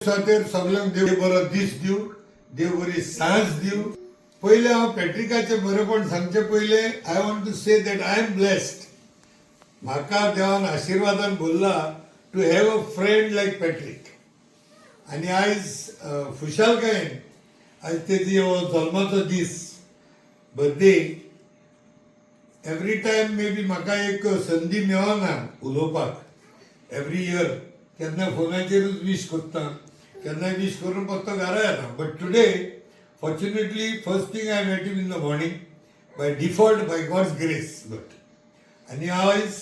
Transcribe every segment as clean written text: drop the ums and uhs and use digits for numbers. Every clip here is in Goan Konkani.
खातीर सगल्यांक देव बरो दीस दिवं, देव बरी सांज दिवं. पयलें हांव पॅट्रिकाचें बरेपण सांगचे पयलें, I want to say that I am blessed. म्हाका देवान आशिर्वादान भरला to have a friend like Patrick. आनी आयज खुशालकायेन आयज तेजी हो जल्माचो दीस, birthday. Every time may be म्हाका एक संदी मेळना उलोवपाक. एवरी इयर केन्ना फोनाचेरूच वीश करता, केन्नाय वीश करून फक्त घरा येता. But today, fortunately, first thing I met him in the morning by default, by God's grace. But आनी आयज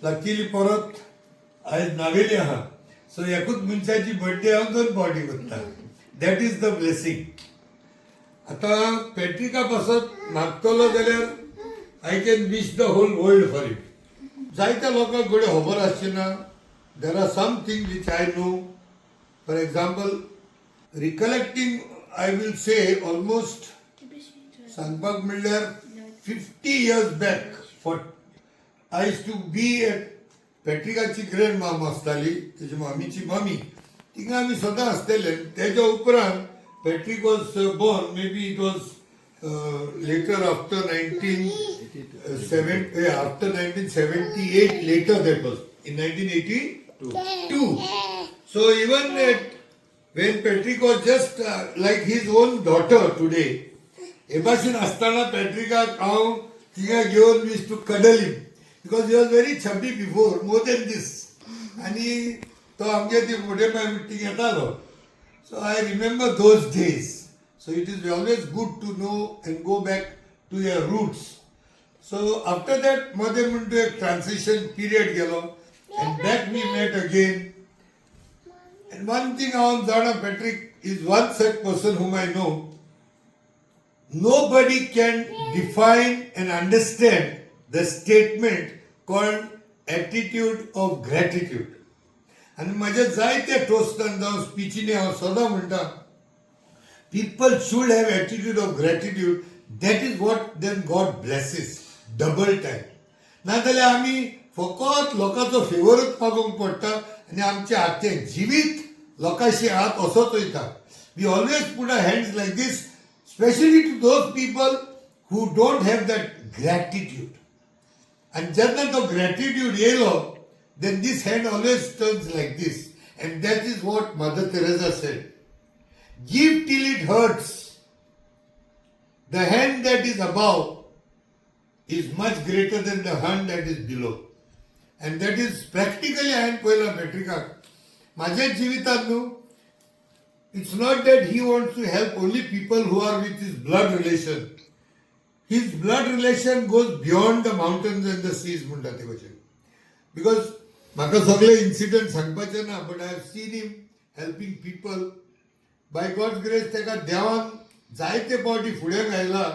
लकीली परत आयज नावेली आहा, सो एकूच मनशाची बर्थडे हांव दोन फावटी करता. That is the blessing. आतां पॅट्रिका पासत मागतलो जाल्यार I can wish the whole world for it. जायत्या लोकांक घडये खबर आसची ना. There are some thing which I know. For example, recollecting, I will say almost सांगपाक म्हणल्यार 50 years back for I used to be at पॅट्रिकाची grand mom आसताली, तेजी मामीची मामी, थिंगा आमी सदां आसतले. तेज्या उपरांत Patrick was born, maybe it was later after 19 seven after 1978, later, that was in 1982. So even at when Patrick was just like his own daughter today, हे भाशेन आसतना पॅट्रिकाक हांव थिंगा घेवन used to cuddle him because he was very chubby before, more than this. आनी तो आमगे ती मोटे मिटींग येतालो. So I remember those days. So it is always good to know and go back to your roots. So after that मध्ये म्हणतो एक ट्रान्सिशन पिरियड गेलो and back we met again. And one thing हांव जाणा, Patrick is one such person whom I know. Nobody can define and understand the statement called attitude of gratitude. आनी म्हज्या जायत्या टोस्टान जावं स्पिचीनी हांव सदां म्हणटा, people should have attitude of gratitude. That is what then God blesses double time. नाजाल्यार आमी फकत लोकांचो फेवरूच मागूंक पडटा आनी आमचें आख्खें जिवीत लोकांशी हात असोच वयता. We always put our hands like this, specially to those people who don't have that gratitude. आनी जेन्ना तो ग्रॅटिट्यूड येयलो, then this hand always turns like this. And that is what Mother Teresa said: "Give till it hurts. The hand that is above is much greater than the hand that is below." And that is practically हांवें पळयलां पॅट्रिकाक माझ्या जिवितांत न्हू. It's not that he wants to help only people who are with his blood relation. His blood relation goes beyond the mountains and the seas म्हणटा ते भशेन, because म्हाका सगळे इन्सिडंट सांगपाचे ना, but I have seen him helping people. By God's grace, ताका देवान जायते फावटी फुडें घायला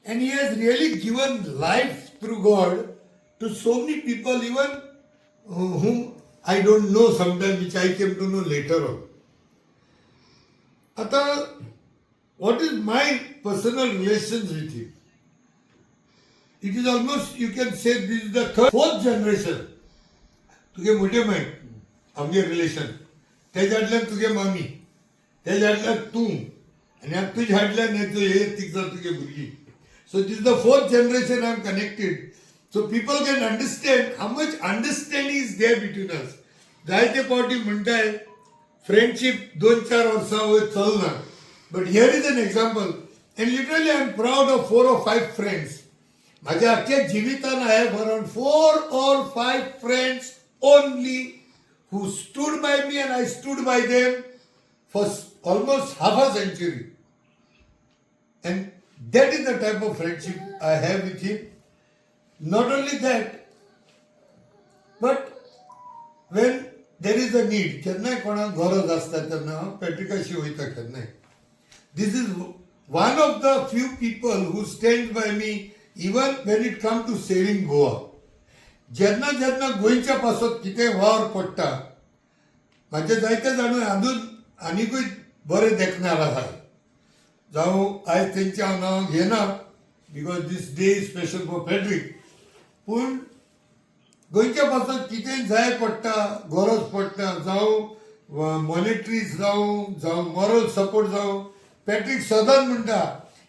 and he has really given life through God to so many people, even whom I don't know sometime, which I came to know later on. आता what is my personal relations with him? It is almost, you can say, this is the third, fourth generation. तुगे मोठे माय आमगे रिलेशन, तेज्या फाटल्यान तुगे मामी, तेज्या फाटल्यान तूं आनी आतां तुज्या फाटल्यान हे तिगजा तुगे भुरगीं. So this the fourth generation I am connected. So people can understand how much understanding is there between us. जायते फावटी म्हणटाय फ्रेंडशीप दोन चार वर्सां वयर चलना, but here is an example. And literally I am proud of four or five friends. माझ्या अख्ख्या जिवितान I have around four or five friends only who stood by me and I stood by them for almost half a century. And that is the type of friendship I have with him. Not only that, but when there is a need, केन्नाय कोणाक गरज आसता तेन्ना हांव पॅट्रिकाशी वयता केन्नाय. This is one of the few people who stand by me even when it come to saving Goa. जेन्ना जेन्ना गोंयच्या पासत कितें वावर पडटा, म्हाजे जायते जाण अजून आनिकूय बरे देखणार आसात, जावं आयज तेंचें हांव नांव घेना because this day is special for Patrick. पूण गोंयच्या पासत कितें जाय पडटा, गरज पडटा, जावं मॉनिटरी जावं जावं मॉरल सपोर्ट जावं, पॅट्रीक सदांच म्हणटा,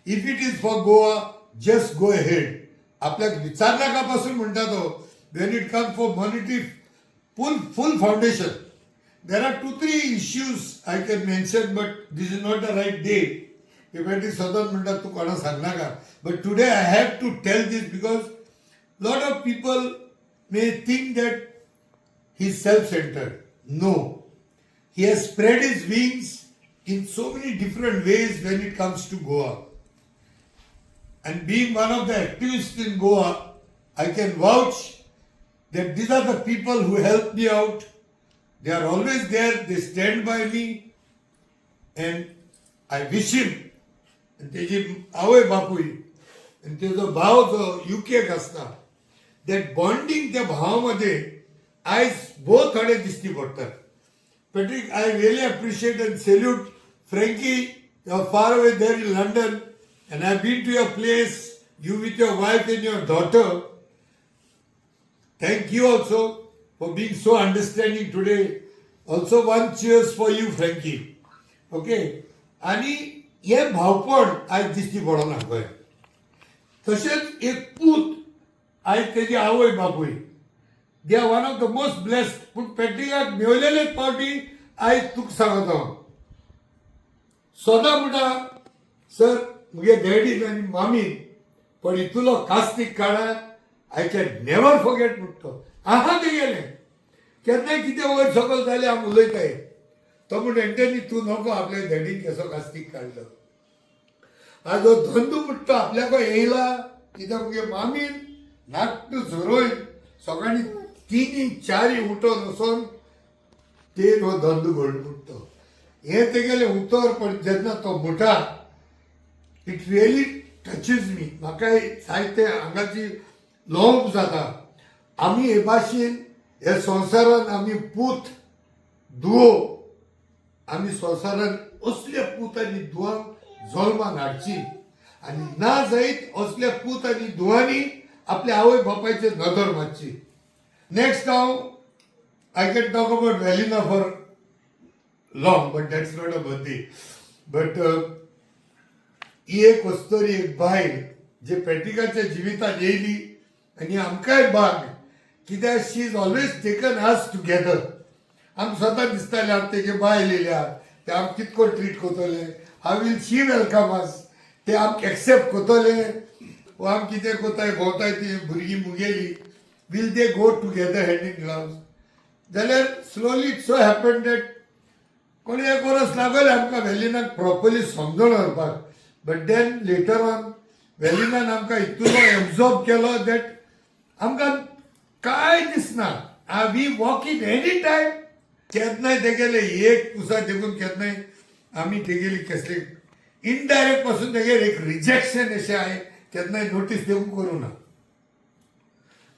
"If it is for Goa, just go ahead." आपल्याक विचारनाका पासून म्हणटा तो. When it come for monetary, full full foundation. There are two, three issues I can mention, but this is not the right day. Patrick सदांच म्हणटा, तूं कोणाक सांगनाका, but today I have to tell this because lot of people may think that he is self-centered. No. He has spread his wings in so many different ways when it comes to Goa. And being one of the activists in Goa, I can vouch that these are the people who help me out. They are always there, they stand by me, and I wish him. आणि तेजी आवय बापूय आणि तेजो भाव जो युकेक आसता, that bonding त्या भावामध्ये आयज भोव थोडे दिश्टी पडटात. Patrick, I really appreciate and salute Frankie. You are far away there in London, and I've been to your place, you with your wife and your daughter. Thank you also for being so understanding today. Also, one cheers for you, Frankie. Okay. आणि हे भावपण आयज दिश्टी पडना गोंयांत. तशेंच एक पूत आयज तेजी आवय बापूय, they are one of the most blessed. पूण पॅट्रिकाक मेवलेलेच पावटी आयज तुका सांगता हांव, सदां म्हणटा, सर, मुगे डॅडीन आनी मामीन पण इतलो कास्तीक काळार I can never forget म्हणटा तो. आहा तेगेलें केन्नाय कितें वयर सकयल जालें, हांव उलयताय, तो म्हणटा, एंटनी, तूं नको आपल्या डॅडीन केसो कास्तीक काडलो. आज हो धंदो म्हणटा आपल्याको येयला कित्याक मुगे मामीन नाट्ट झरोवन सगळ्यांनी तिनी चारी उठोन वचोन ते हो धंदो घडलो म्हणटा. हें तेगेलें उतर, पण जेन्ना तो म्हणटा, it really touches me. म्हाका जायते हांगाची लोंब जाता. आमी हे भाशेन हे संवसारान आमी पूत धुवो, आमी संवसारान असले पूत आनी धुवांक जल्मान हाडची आनी ना जायत असले पूत आनी धुवांनी आपल्या आवय बापायचेर नदर मारची. नेक्स्ट हांव I can talk about Velina for long, but that's not a birthday. But ही एक वस्तोरी, एक बायल जे पॅट्रिकाच्या जिवितांत येयली आनी आमकांय भाग, कित्याक she is always taken us together. आमकां सदां दिसतालें, आम तेगे बायल येयल्या, ते आम कितको ट्रीट करतले, how will she welcome us, ते आमकां एक्सेप्ट करतले वो आम कितें कोताय भोंवताय, ती भुरगीं मुगेली, will they go together hand in gloves? जाल्यार slowly it so happen that कोणी एक वर्स लागलें आमकां वेलिनाक प्रॉपरली समजून व्हरपाक, बट then later on वेलिनान आमकां इतलो एब्जॉर्ब केलो that आमकां कांय दिसना. We walk in any time. केन्नाय तेगेले एक पुसा देखून केन्नाय आमी तेगेली कसली इनडायरेक्ट पासून तेगेर एक रिजेक्शन अशें हांवें केन्नाय नोटीस देखून करूं ना.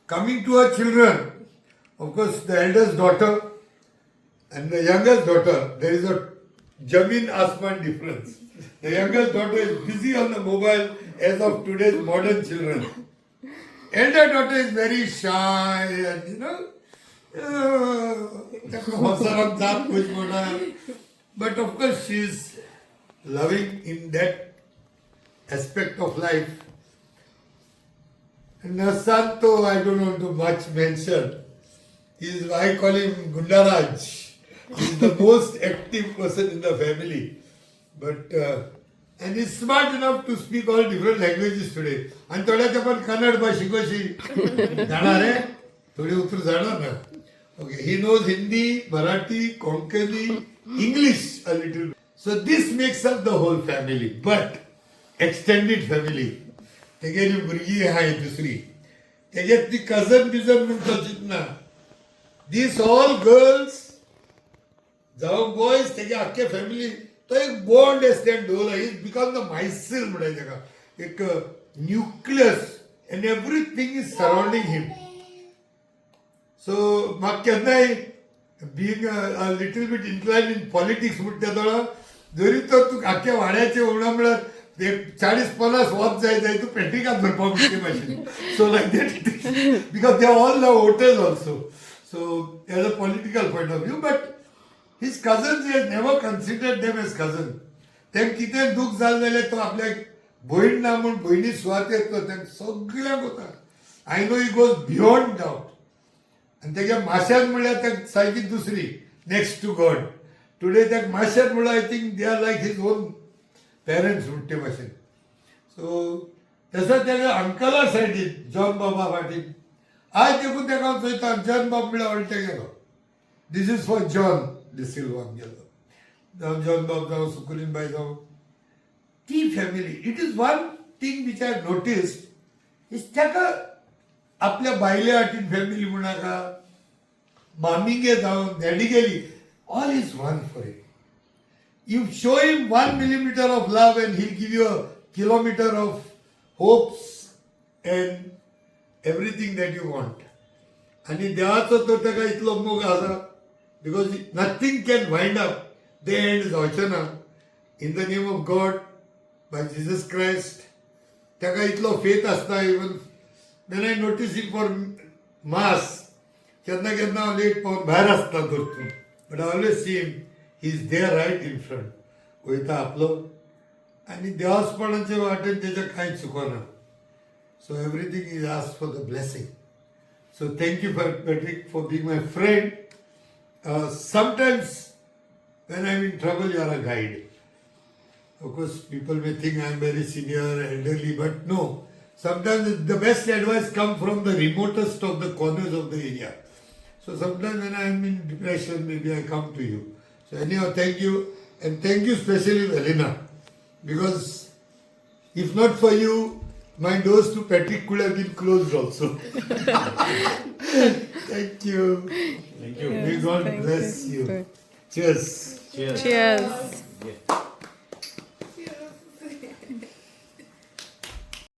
Coming to her children, of course, the eldest daughter and the youngest daughter, there is a जमीन आसमान difference. The youngest daughter is busy on the mobile as of today's modern children. Elder daughter is very shy and संवसारात जात खूश म्हणा, but of course she is loving in that aspect of life. And Santo, I don't want to much mention. He's, I call him Gundaraj. He's the most active person in the family. But, and he's smart enough to speak all different languages today. आणि थोड्या पण कन्नड भाषी कशी जाणार आहे, थोडी उतर जाणार ना. Okay, he knows Hindi, Marathi, Konkani, English a little. So this makes up the whole family, but extended family. तेगेली भुरगीं आहाय दुसरी, तेगे ती कजन बिजन म्हण तशीच ना. दीस ऑल गर्ल्स जावं बॉयज, तेगे आख्खे फॅमिली तो एक बॉन्ड आसता दवरला. Is become the मायसील म्हणटाय तेका, एक nucleus, and everything is surrounding him. So म्हाका केन्नाय, being a little bit incline in politics म्हणटा थोडो, जरी तर तूं आख्ख्या वाड्याचे उणा म्हळ्यार एक 40-50 वच जाय जाय, तूं पॅट्रिकाक धरपाक म्हणटे भाशेन. So like that, because they all the voters also. So as a political point of view, but His cousins, he has never considered them as cousin. तेंक कितें दूख जालें जाल्यार तो आपल्याक भयण ना म्हूण भयणी सुवातेर तो तेंक सगल्यांक वता. I know he goes beyond doubt. आनी तेज्या माश्यान म्हणल्यार ताका सारकी दुसरी नेक्स्ट टू गॉड. टुडे ताका माश्यान म्हणल्यार I think they are like his own parents म्हणटे भाशेन. सो तसो तेका अंकला सायडीन जॉन बाबा फाटीन आयज देखून ताका हांव चोयता. जॉन बाब म्हणल्यार वळटे गेलो. This is for John D'Silva गेलो. जावं जॉन बाब जावं, सुकुलीन बाय जावं, ती family. It is one thing which I notice is ताका आपल्या बायले वाटेन फॅमिली म्हणनाका, मामीगे जावं, डॅडीगेली, all is one for him. You show him 1 millimeter of love and he'll give you a kilometer of hopes and everything that you want. आनी देवाचो तर ताका इतलो मोग आसा because nothing can wind up the end जावचें ना. In the name of God, by Jesus Christ, ताका इतलो फेथ आसता. Even when I notice him for mass, केन्ना केन्ना हांव लेट पावन भायर आसता धरतून, but I always see him, he is there right in front. वयता आपलो आनी देवासपणाचे वाटेन तेजें कांय चुकना. So everything is ask for the blessing. So thank you for Patrick for being my friend. Sometimes when I'm in trouble, you are a guide. Of course, people may think I'm very senior, elderly, but no. Sometimes the best advice comes from the remotest of the corners of the area. So sometimes when I'm in depression, maybe I come to you. So anyhow, thank you. And thank you especially, Velina, because if not for you, my doors to Patrick could have been closed also. Thank you. Thank you. May God Thank bless you. You. Cheers. Cheers. Cheers. Yeah.